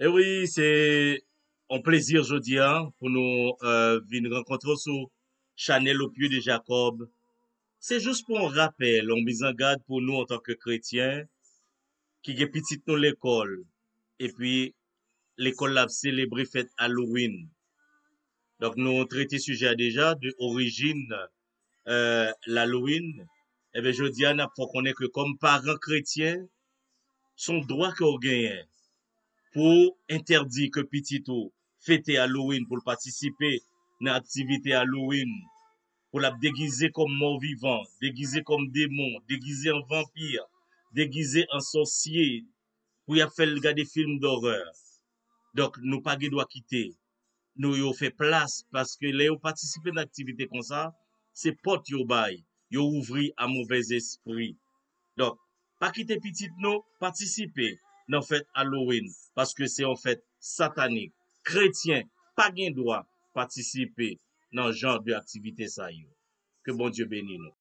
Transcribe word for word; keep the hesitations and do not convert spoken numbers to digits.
E wi, se yon plezi jodi a pou nou euh, vin rankontre sou chanèl Au pied de Jacob. Se jis pou yon rapèl, yon mizangad pou nou antanke kretyen ki gen pitit nou lekòl, epi lekòl la ap selebre fèt Halloween. Donk nou trete sijè a deja de orijin euh, Halloween. Ebyen jodi a n ap fè w konnen ke kòm paran kretyen, se yon dwa ke w genyen pou entèdi ke pitit ou fete Halloween, pou l patisipe nan aktivite Halloween, pou l ap degize kòm mò vivan, degize kòm demon, degize an vanpi, degize an sòsye, pou y ap fè l gade fim dòrè. Donk nou pa gen dwa kite nou yo fè plas, paske lè yo patisipe nan aktivite konsa, se pòt yo bay, yo ouvri a movèz espri. Donk pa kite pitit nou patisipe nan fèt Halloween, paske se yon fèt satanik. Kretyen pa gen dwa patisipe nan jan de aktivite sa yo. Ke Bondye beni nou.